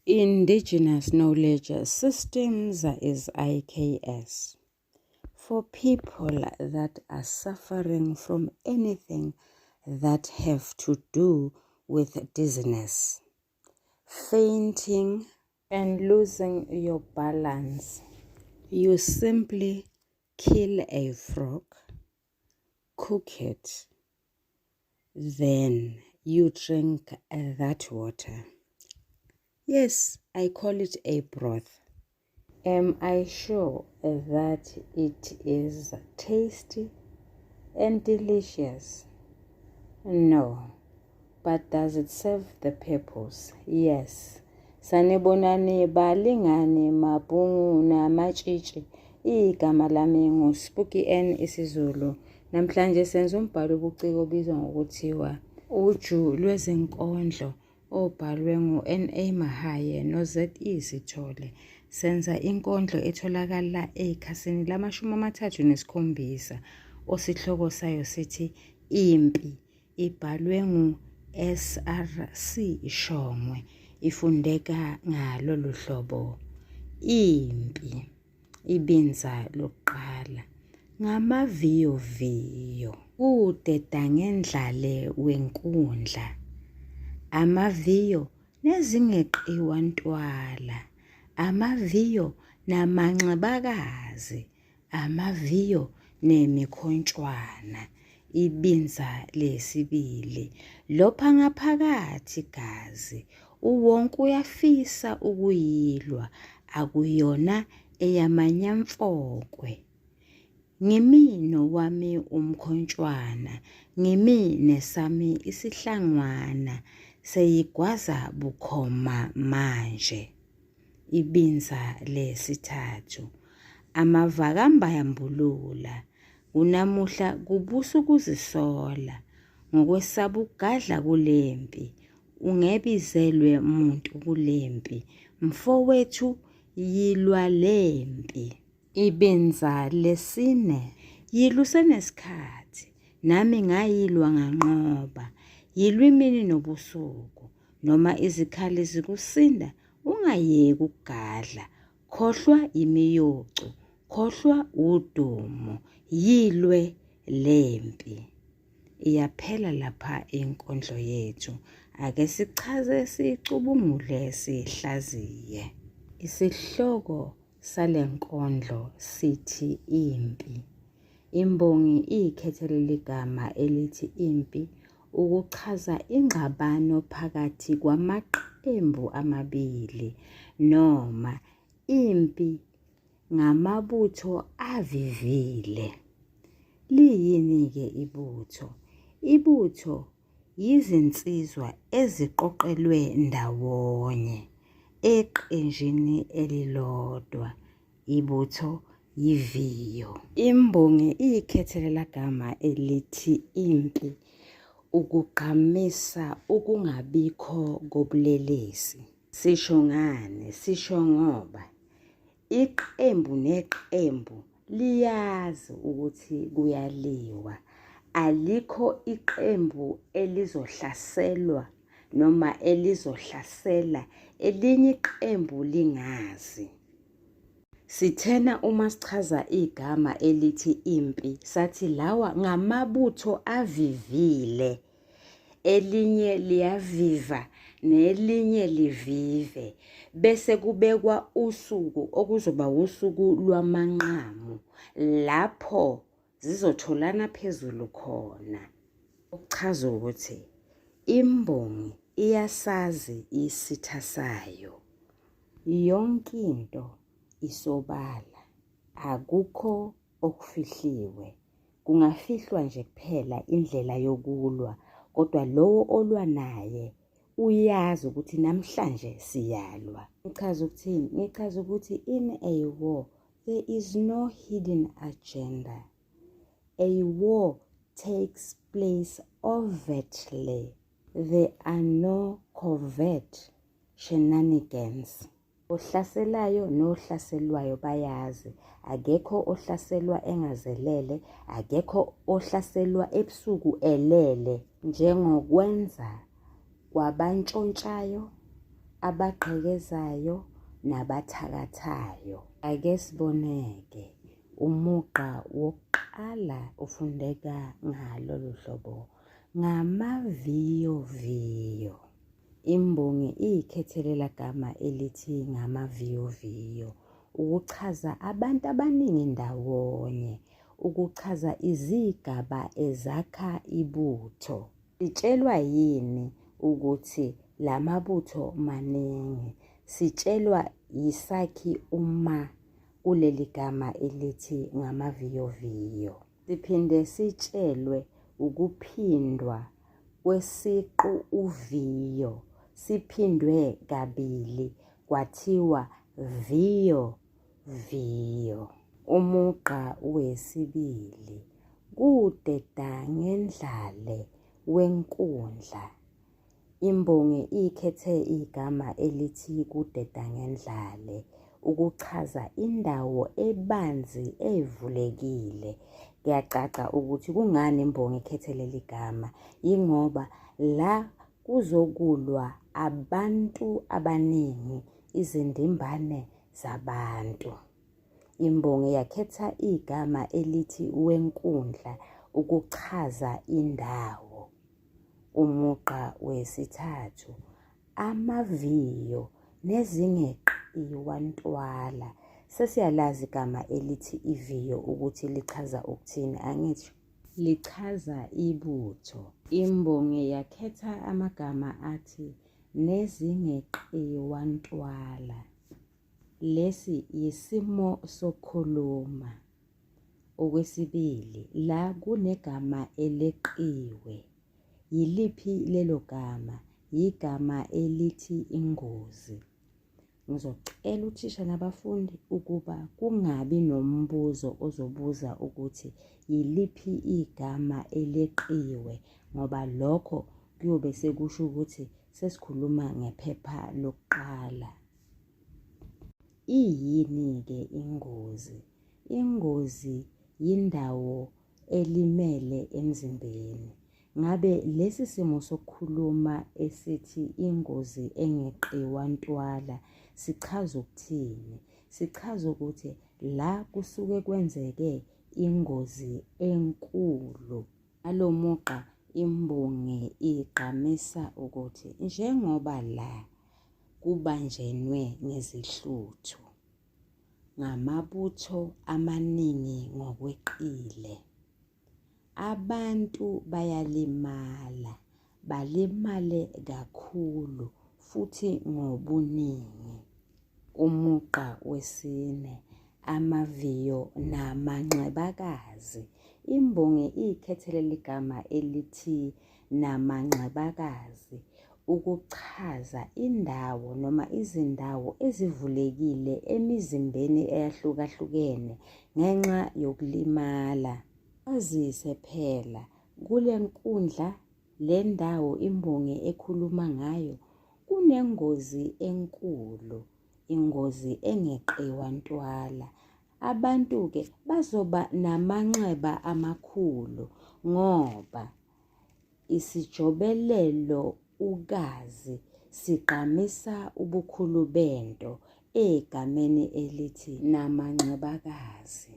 Indigenous Knowledge Systems is IKS. For people that are suffering from anything that have to do with dizziness, fainting, and losing your balance, you simply kill a frog, cook it, then you drink that water. Yes, I call it a broth. Am I sure that it is tasty and delicious? No. But does it serve the purpose? Yes. Sanibonani balingani mabhungu namatshitshi. Igama lami nguSpooky N isiZulu. Namhlanje senza umbhalo obuciko obizwa ngokuthiwa Uju lwezinkondlo obhalwe ngu-N.A. Mahaye no-Z.E. Sithole. Senza inkondlo etholakala ekhasini lama-37 osihloko sayo sithi Impi ibhalwe ngu-SRC Shongwe ifundeka ngalolu hlobo. Impi ibinza lokuqala ngamaviyoviyo udedangendlale wenkundla amaviyo nezingeqiwa ntwala amaviyo namanxebakazi amaviyo nemikhontshwana ibinza lesibili lopha ngaphakathi igazi uwonke uyafisa ukuyilwa akuyona eyamanyamfokwe ngimi nowami umkhontshwana ngimi nesami isihlangwana seyigwaza bukhoma manje ibinza lesithathu amavakambambulula kunamuhla kubusa ukuzisola ngokwesaba ukugadla kulempi ungebizelwe muntu kulempi mfowethu yilwa lempi ibinza lesine yilusenesikhathi nami ngayilwa nganqoba yilwa imini nobusuku noma izikhali zikusinda ungayeki ukugadla khohlwa imiyocu khohlwa udumo yilwe lempi iyaphela lapha inkondlo yethu ake sichaze sicubungule sihlaziye isihloko sale nkondlo sithi impi imbongi iyikhethele ligama elithi impi ukuchaza ingxabano phakathi kwamaqembu amabili noma impi ngamabutho avivile. Liyini-ke ibutho? Ibutho yizinsizwa eziqoqelwe ndawonye eqenjini elilodwa. Ibutho yiviyo. Imbongi iyikhethele lagama elithi impi ukugqamisa ukungabikho kobulelesi. Sisho ngani? Sisho ngoba iqembu neqembu liyazi ukuthi kuyaliwa. Alikho iqembu elizohlaselwa noma elizohlasela elinye iqembu lingazi. Sithena uma sichaza igama elithi impi sathi lawa ngamabutho avivile. Elinye liyaviva nelinye livive bese kubekwa usuku okuzoba usuku lwamanqamu lapho zizotholana phezulu khona. Okuchaza ukuthi imbongi iyasazi isitha sayo. Yonke into isobala, akukho okufihliwe. Kungafihlwa nje kuphela indlela yokulwa, kodwa lowo olwa naye uyazi ukuthi namhlanje siyalwa. Ngichaza ukuthini? Ngichaza ukuthi in a war there is no hidden agenda. A war takes place overtly. There are no covert shenanigans. Ohlaselayo nohlaselwayo bayazi. Akekho ohlaselwa engazelele, akekho ohlaselwa ebusuku elele. Njengokwenza kwabantshontshayo Abagqekezayo nabathakathayo. Ake sibone-ke umugqa wokuqala ufundeka ngalolu hlobo, ngamaviyoviyo. Imbongi ikhethe lela gama elithi ngamaviyoviyo ukuchaza abantu abaningi ndawonye, ukuchaza izigaba ezakha ibutho. Sitshelwa yini ukuthi la mabutho maningi? Sitshelwa yisakhi uma kuleli gama elithi ngamaviyoviyo. Siphinde sitshelwe ukuphindwa kwesiqu uviyo, siphindwe kabili kwathiwa viyo viyo. Umugqa wesibili, kudedangendlale wenkundla. Imbongi ikhethe igama elithi kudedangendlale ukuchaza indawo ebanzi evulekile. Kuyacaca ukuthi kungani imbongi ikhethe leli gama, yingoba la kuzokulwa abantu abaningi, izindimbane zabantu. Imbongi yakhetha igama elithi wenkundla ukuchaza indawo. Umugqa wesithathu, amaviyo nezingeqiwa ntwala. Sesiyalazi igama elithi iviyo ukuthi lichaza ukuthini, angithi? Lichaza ibutho. Imbongi yakhetha amagama athi nezingeqiwa ntwala. Lesi yisimo sokukhuluma. Okwesibili, la kunegama eleqiwe. Yiliphi lelo gama? Yigama elithi ingozi. Ngizocela uthisha nabafundi ukuba kungabi nombuzo ozobuza ukuthi yiliphi igama eleqiwe ngoba lokho kuyobe sekusho ukuthi sesikhuluma ngephepha lokuqala. Iyini-ke ingozi? Ingozi yindawo elimele emzimbeni. Ngabe lesi simo sokukhuluma esithi ingozi engeqiwa ntwala sichaza ukuthini? Sichaza ukuthi la kusuke kwenzeke ingozi enkulu. Ngalo mugqa imbongi igqamisa ukuthi njengoba la kubanjenwe ngezihluthu ngamabutho amaningi ngokweqile, abantu bayalimala, balimale kakhulu futhi ngobuningi. Umugqa wesine, amaviyo namanxebakazi. Imbongi ikhethe leli gama elithi namanxebakazi ukuchaza indawo noma izindawo ezivulekile emizimbeni eyahlukahlukene ngenxa yokulimala. Kwazise phela kule nkundla le ndawo imbongi ekhuluma ngayo kunengozi enkulu, ingozi engeqiwa ntwala. Abantu-ke bazoba namanxeba amakhulu ngoba isijobelelo ukazi sigqamisa ubukhulu bento egameni elithi namanxebakazi.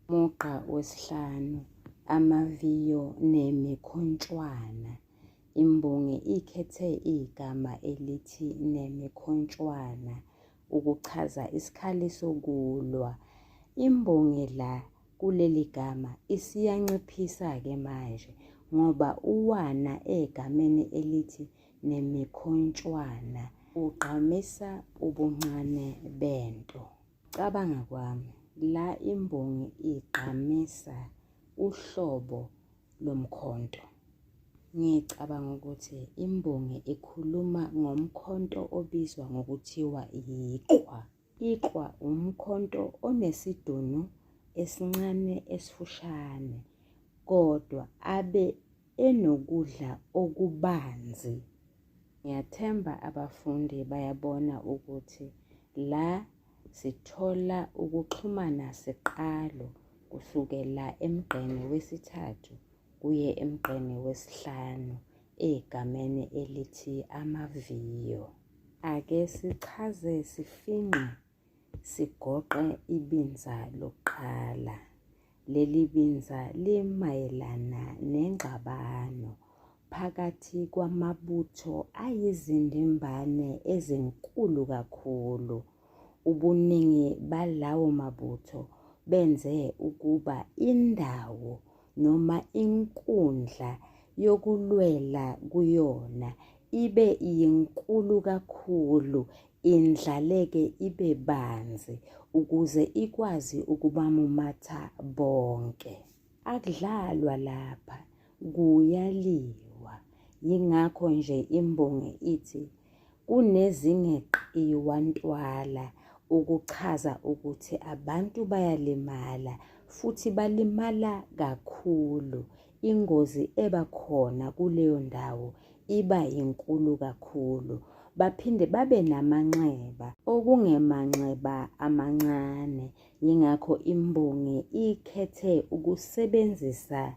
Umugqa wesihlanu, amaviyo nemikhontshwana. Imbongi ikhethe igama elithi nemikhontshwana ukuchaza isikhali sokulwa. Imbongi la kuleli gama isiyanciphisa-ke manje ngoba uwana egameni elithi nemikhontshwana ugqamisa ubuncane bento. Cabanga kwami, la imbongi igqamisa uhlobo lomkhonto. Ngicabanga ukuthi imbongi ikhuluma ngomkhonto obizwa ngokuthiwa yiqhwa. Iqhwa umkhonto onesidunu esincane esifushane kodwa abe enokudla okubanzi. Ngiyathemba abafundi bayabona ukuthi la sithola ukuxhumana siqalo kusukela emgqeni wesithathu kuye emgqeni wesihlanu egameni elithi amaviyo. Ake sichaze sifingqe sigoqe ibinza lokuqala. Leli binza limayelana nengxabano phakathi kwamabutho ayizindimbane ezinkulu kakhulu. Ubuningi balawo mabutho benze ukuba indawo noma inkundla yokulwela kuyona ibe yinkulu kakhulu, indlaleke ibe banzi ukuze ikwazi ukubamumatha bonke. Akudlalwa lapha, kuyaliwa. Yingakho nje imbongi ithi kunezingeqiwa ntwala ukuchaza ukuthi abantu bayalimala futhi balimala kakhulu. Ingozi eba khona kuleyo ndawo iba yinkulu kakhulu. Baphinde babe namanxeba okungemanxeba amancane. Yingakho imbongi ikhethe ukusebenzisa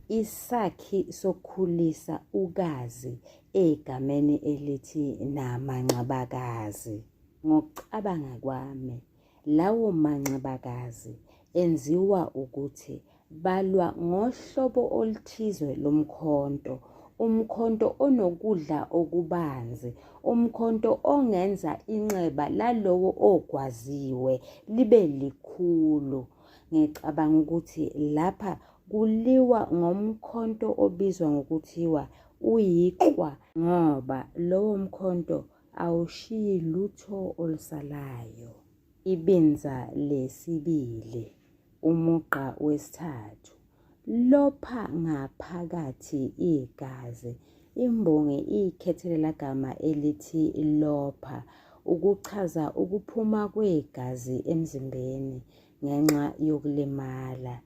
Isakhi sokukhulisa ukazi egameni elithi namanxebakazi. Ngokucabanga kwami, lawo manxebakazi enziwa ukuthi balwa ngohlobo oluthize lomkhonto, umkhonto onokudla okubanzi, umkhonto ongenza inxeba lalowo ogwaziwe libe likhulu. Ngicabanga ukuthi lapha kuliwa ngomkhonto obizwa ngokuthiwa uyiqwa ngoba lowo mkhonto awushiyi lutho olusalayo. Ibinza lesibili, umugqa wesithathu. Lopha ngaphakathi igazi. Imbongi ikhethe lela gama elithi lopha ukuchaza ukuphuma kwegazi emzimbeni ngenxa yokulimala.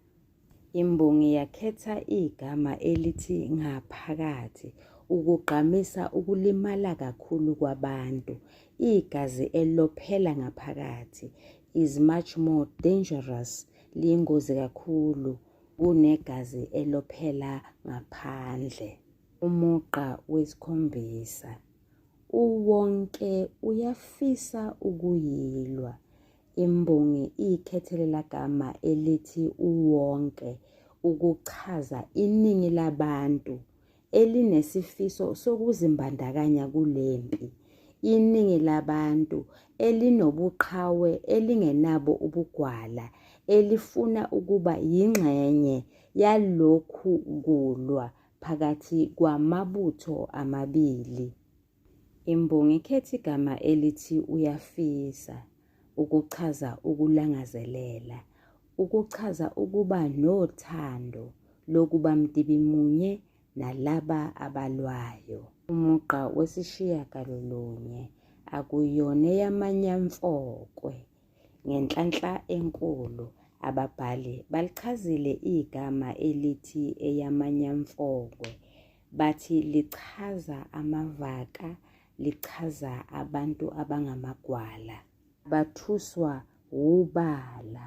Imbongi yakhetha igama elithi ngaphakathi ukugqamisa ukulimala kakhulu kwabantu. Igazi elophela ngaphakathi is much more dangerous, liyingozi kakhulu kunegazi elophela ngaphandle. Umugqa wesikhombisa uwonke uyafisa ukuyilwa. Imbongi ikhethe lela gama elithi uwonke ukuchaza iningi labantu elinesifiso sokuzimbandakanya kule mpi. Iningi labantu elinobuqhawe elingenabo ubugwala elifuna ukuba yingxenye yalokhu kulwa phakathi kwamabutho amabili. Imbongi ikhetha igama elithi uyafisa ukuchaza ukulangazelela, ukuchaza ukuba nothando lokuba mdibimunye nalaba abalwayo. Umugqa wesishiyagalolunye akuyona eyamanyamfokwe. Ngenhlanhla enkulu, ababhali balichazile igama elithi eyamanyamfokwe bathi lichaza amavaka, lichaza abantu abangamagwala. Bathuswa wubala,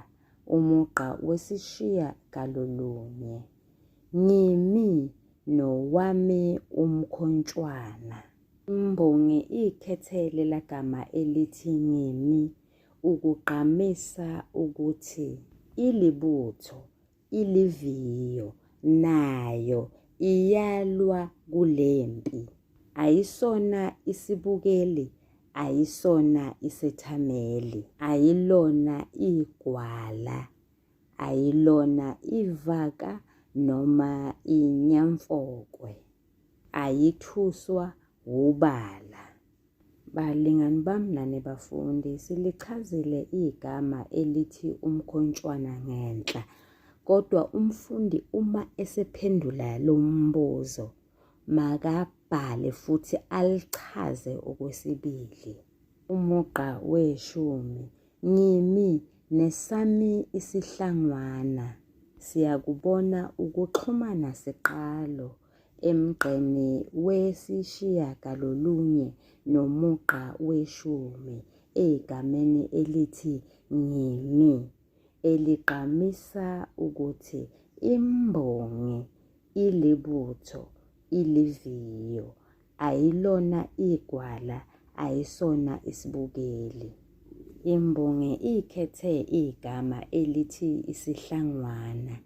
umugqa wesishiyagalolunye. Ngimi nowami umkhontshwana. Imbongi ikhethe lela gama elithi ngimi ukugqamisa ukuthi ilibutho, iliviyo, nayo iyalwa kule mpi. Ayisona isibukeli, ayisona isethameli, ayilona igwala, ayilona ivaka noma inyamfokwe. Ayithuswa wubala. Balingani bami nani bafundi, silichazile igama elithi umkhontshwana ngenhla. Kodwa umfundi uma esephendula lo mbuzo, makabhale futhi alichaze okwesibili. Umugqa weshumi, ngimi nesami isihlangwana. Siyakubona ukuxhumana siqalo emgqeni wesishiyagalolunye nomugqa weshumi egameni elithi ngimi, eligqamisa ukuthi imbongi ilibutho, iliviyo, ayilona igwala, ayisona isibukeli. Imbongi ikhethe igama elithi isihlangwana.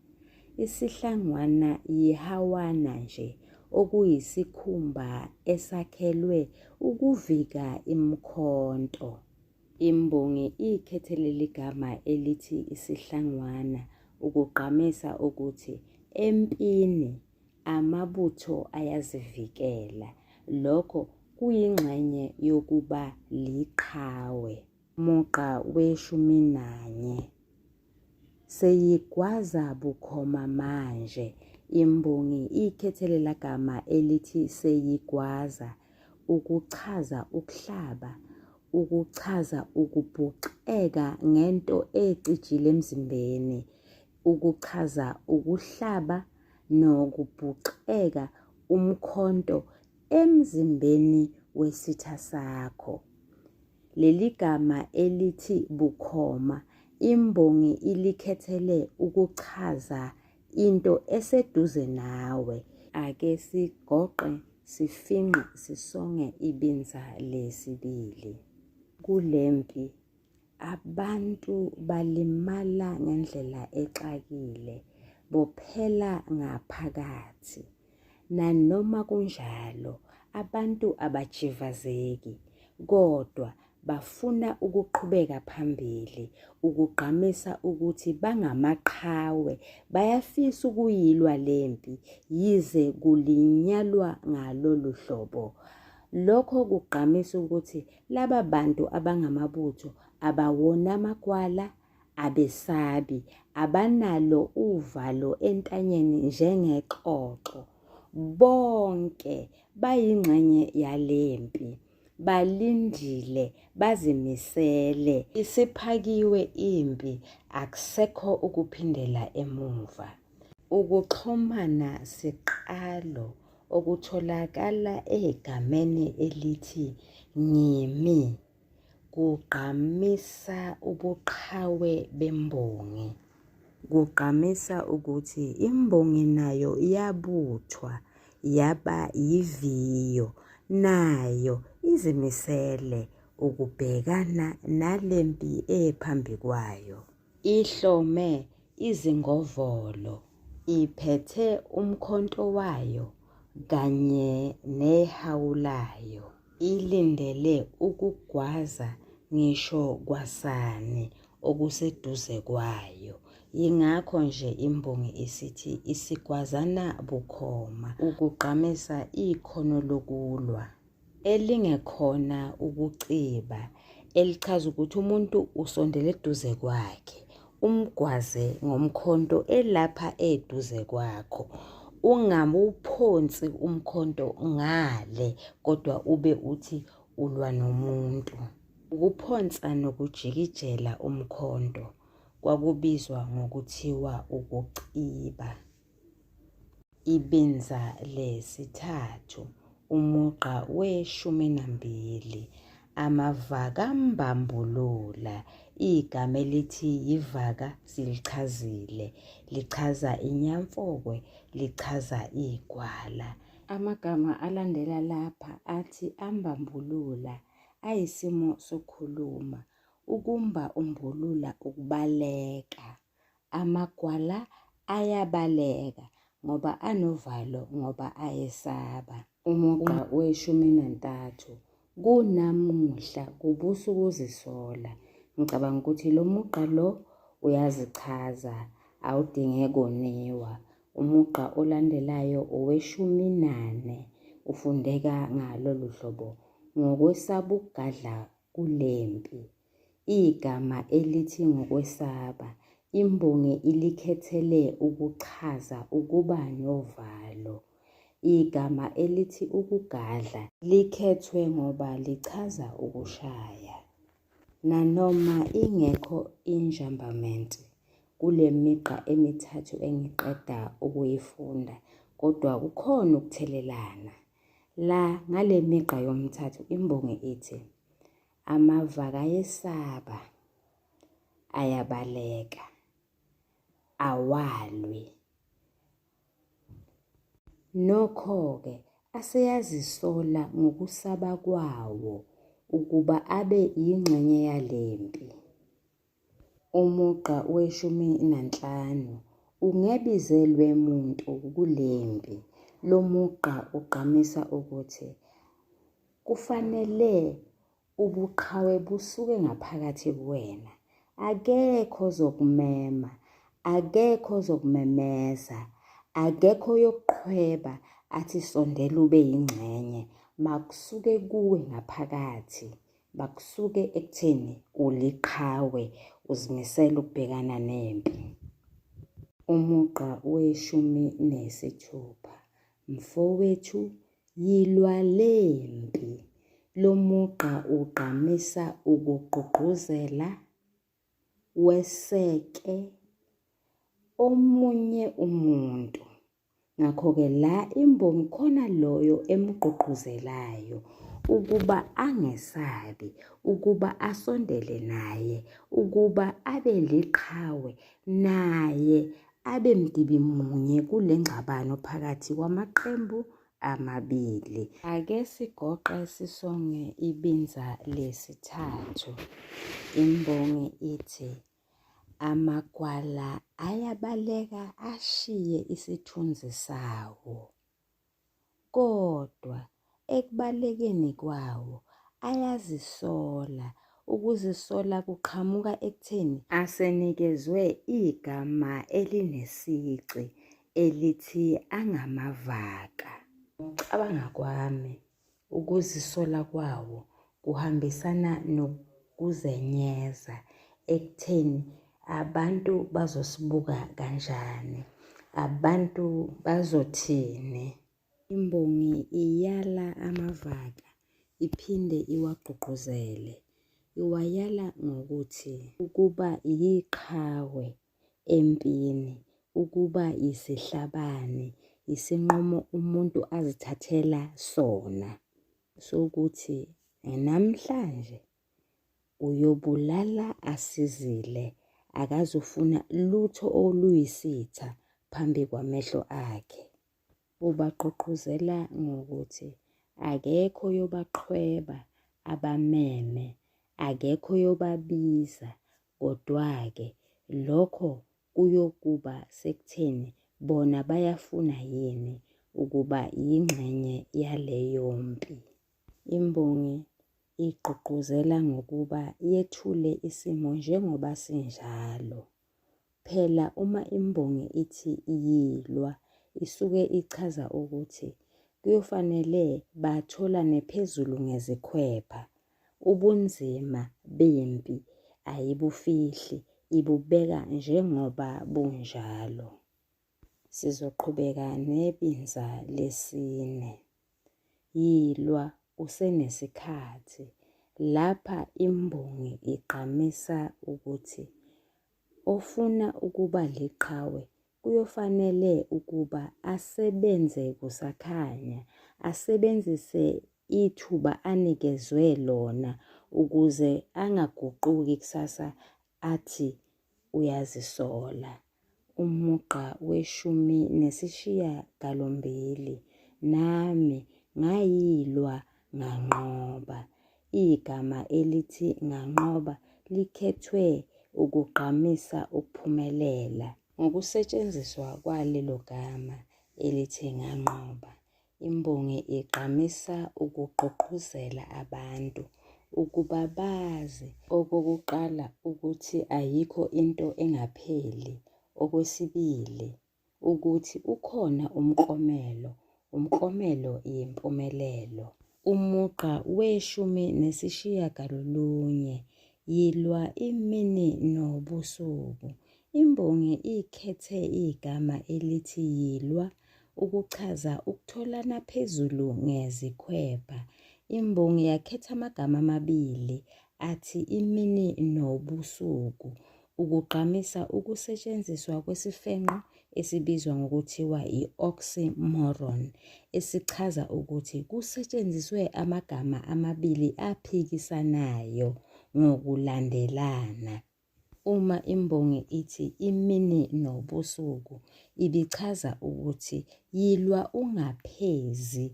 Isihlangwana yihawana nje okuyisikhumba esakhelwe ukuvika imikhonto. Imbongi ikhethe leli gama elithi isihlangwana ukugqamisa ukuthi empini amabutho ayazivikela. Lokho kuyingxenye yokuba liqhawe. Mugqa weshuminanye. Seyigwaza bukhoma manje. Imbongi ikhethe lela gama elithi seyigwaza ukuchaza ukuhlaba, ukuchaza ukubhuxeka ngento ecijile emzimbeni, ukuchaza ukuhlaba nokubhuxeka umkhonto emzimbeni wesitha sakho. Leli gama elithi bukhoma imbongi ilikhethele ukuchaza into eseduze nawe. Ake sigoqe sifinqe sisonge ibinza lesibili. Kule mpi abantu balimala ngendlela exakile, bophela ngaphakathi. Nanoma kunjalo, abantu abajivazeki kodwa bafuna ukuqhubeka phambili, ukugqamisa ukuthi bangamaqhawe, bayafisa ukuyilwa le mpi yize kulinyalwa ngalolu hlobo. Lokho kugqamisa ukuthi laba bantu abangamabutho abawona amagwala, abesabi, abanalo uvalo entanyeni njengexoxo. Bonke bayingxenye yale mpi. Balindile, bazimisele. Isiphakiwe impi, akusekho ukuphindela emuva. Ukuxhumana siqalo okutholakala egameni elithi ngimi. Kugqamisa ubuqhawe bembongi. Kugqamisa ukuthi imbongi nayo yabuthwa yaba yiviyo, nayo izimisele ukubhekana nale mpi ephambi kwayo. Ihlome izingovolo, iphethe umkhonto wayo kanye nehawu layo. Ilindele ukugwaza ngisho kwasani okuseduze kwayo. Yingakho nje imbongi isithi isigwazana bukhoma ukugqamisa ikhono lokulwa. Elingekhona ukuciba, elichaza ukuthi umuntu usondele eduze kwakhe, umgwaze ngomkhonto elapha eduze kwakho. Ungamuphonsi umkhonto ngale kodwa ube uthi ulwa nomuntu. Ukuphonsa nokujikijela umkhonto kwakubizwa ngokuthiwa ukuciba. Ibinza lesithathu, umugqa weshuminambili, amavakambambulula. Igama elithi yivaka silichazile, lichaza inyamfokwe, lichaza igwala. Amagama alandela lapha athi ambambulula ayisimo sokukhuluma. Ukumba umbulula ukubaleka. Amagwala ayabaleka ngoba anovalo ngoba ayesaba. Umugqa weshuminantathu, Kunamuhla kubusa ukuzisola. Ngicabanga ukuthi lo mugqa lo uyazichaza, awudinge koniwa. Umugqa olandelayo oweshuminane ufundeka ngalolu hlobo, Ngokwesaba ukugadla kule mpi. Igama elithi ngokwesaba imbongi ilikhethele ukuchaza ukuba novalo. Igama elithi ukugadla likhethwe ngoba lichaza ukushaya. Nanoma ingekho injambament kule migqa emithathu engiqeda ukuyifunda kodwa kukhona ukuthelelana. La ngale migqa yomithathu imbongi ithi. Amavaka ayesaba, ayabaleka, awalwi. Nokho-ke aseyazisola ngokusaba kwawo ukuba abe yingxenye yale mpi. Umugqa weshumi nanhlanu, Ungebizelwe muntu kule mpi. Lo mugqa ugqamisa ukuthi kufanele ubuqhawe busuke ngaphakathi kuwena. Akekho ozokumema, akekho ozokumemeza, akekho oyokuqhweba athi sondela ube yingxenye. Makusuke kuwe ngaphakathi. Makusuke ekutheni uliqhawe, uzimisele ukubhekana nempi. Umugqa weshumi nesithupha. Mfowethu, yilwa le mpi. Lo mugqa ugqamisa ukugqugquzela, weseke omunye umuntu. Ngakho-ke la imbongi khona loyo emgqugquzelayo ukuba angesabi, ukuba asondele naye, ukuba abe liqhawe naye abe mdibi munye kule ngxabano phakathi kwamaqembu amabili. Ake sigoqe sisonge ibinza lesithathu. Imbongi ithi Amagwala ayabaleka ashiye isithunzi sawo. Kodwa ekubalekeni kwawo ayazisola. Ukuzisola kuqhamuka ekutheni asenikezwe igama elinesici elithi angamavaka. Ngokucabanga kwami Ukuzisola kwawo kuhambisana nokuzenyeza ekutheni abantu bazosibuka kanjani, abantu bazothini. Imbongi iyala amavaka iphinde iwagqugquzele. Iwayala ngokuthi ukuba yiqhawe empini, ukuba yisihlabani yisinqumo umuntu azithathela sona sokuthi namhlanje uyobulala asizile akazufuna lutho oluyisitha phambi kwamehlo akhe. Ubagqugquzela ngokuthi akekho oyobaqhweba abameme, akekho oyobabiza kodwa-ke lokho kuyokuba sekutheni bona bayafuna yini ukuba yingxenye yaleyo mpi. Imbongi igqugquzela ngokuba yethule isimo njengoba sinjalo. Phela uma imbongi ithi yilwa isuke ichaza ukuthi kuyofanele batholane phezulu ngezikhwepha. Ubunzima bempi ayibufihli, ibubeka njengoba bunjalo. Sizoqhubeka nebinza lesine. Yilwa usenesikhathi. Lapha imbongi igqamisa ukuthi ofuna ukuba liqhawe kuyofanele ukuba asebenze kusakhanya, asebenzise ithuba anikezwe lona ukuze angaguquki kusasa athi uyazisola. Umugqa weshumi nesishiyagalombili, Nami ngayilwa nganqoba. Igama elithi nganqoba likhethwe ukugqamisa ukuphumelela. Ngokusetshenziswa kwalelo gama elithi nganqoba, Imbongi igqamisa ukugqugquzela abantu ukuba bazi okokuqala ukuthi ayikho into engapheli, okwesibili ukuthi ukhona umklomelo, umklomelo yimpumelelo. Umugqa weshumi nesishiyagalolunye, Yilwa imini nobusuku. Imbongi ikhethe igama elithi yilwa ukuchaza ukutholana phezulu ngezikhwepha. Imbongi yakhetha amagama amabili athi imini nobusuku ukugqamisa ukusetshenziswa kwesifenqo esibizwa ngokuthiwa i-oxymoron esichaza ukuthi kusetshenziswe amagama amabili aphikisanayo ngokulandelana. Uma imbongi ithi imini nobusuku ibichaza ukuthi yilwa ungaphezi,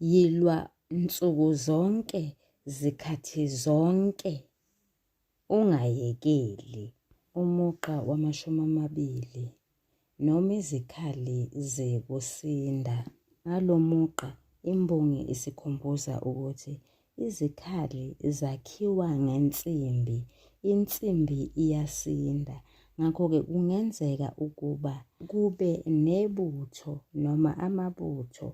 yilwa nsuku zonke zikhathi zonke ungayekeli. Umugqa wamashumi amabili noma izikhali zikusinda. Ngalo mugqa imbongi isikhumbuza ukuthi izikhali zakhiwa ngensimbi, insimbi iyasinda. Ngakho-ke kungenzeka ukuba kube nebutho noma amabutho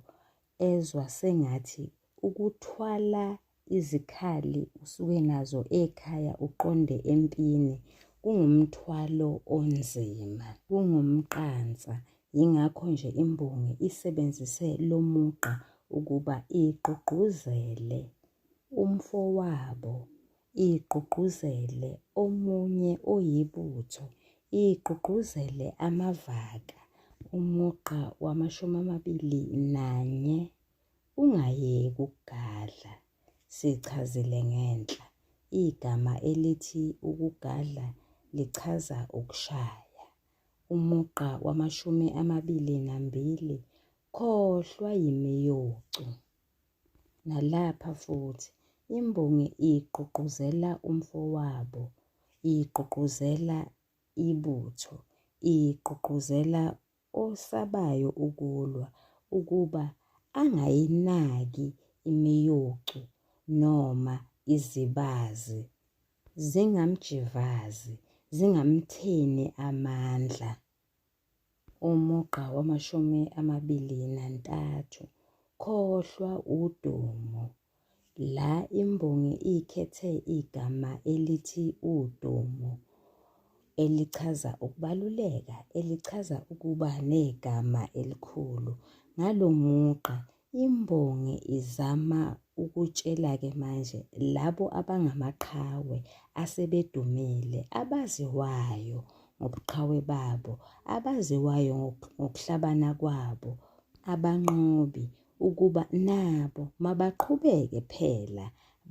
ezwa sengathi ukuthwala izikhali usuke nazo ekhaya uqonde empini kungumthwalo onzima, kungumqansa. Yingakho nje imbongi isebenzise lo mugqa ukuba igqugquzele umfowabo, igqugquzele omunye oyibutho, igqugquzele amavaka. Umugqa wamashumi amabili nanye ungayeki ukugadla. Sichazile ngenhla, igama elithi ukugadla lichaza ukushaya. Umugqa wamashumi amabili nambili, khohlwa yimiyocu. Nalapha futhi imbongi igqugquzela umfowabo, igqugquzela ibutho, igqugquzela osabayo ukulwa ukuba angayinaki imiyocu noma izibazi, zingamjivazi, zingamtheni amandla. Umugqa wamashumi amabili nantathu, khohlwa udumo. La imbongi ikhethe igama elithi udumo elichaza ukubaluleka, elichaza ukuba negama elikhulu. Ngalo mugqa imbongi izama ukutshela-ke manje labo abangamaqhawe asebedumile, abaziwayo ngobuqhawe babo, abaziwayo ngokuhlabana kwabo, abanqobi ukuba nabo mabaqhubeke phela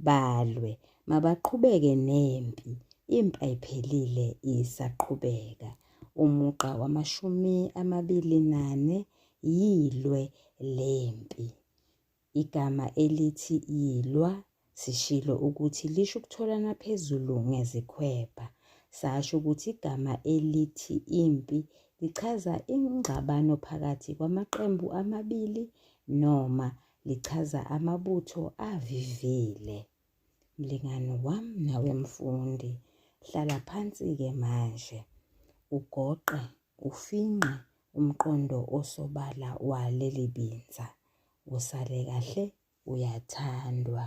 balwe, mabaqhubeke nempi, impi ayiphelile isaqhubeka. Umugqa wamashumi amabili nane yilwe lempi. Igama elithi yilwa sishilo ukuthi lisho ukutholana phezulu ngezikhwepha. Sasho ukuthi igama elithi impi lichaza ingxabano phakathi kwamaqembu amabili noma lichaza amabutho avivile. Mlingani wami nawe mfundi, hlala phansi-ke manje ugoqe ufingqe umqondo osobala waleli binza. Usale kahle uyathandwa.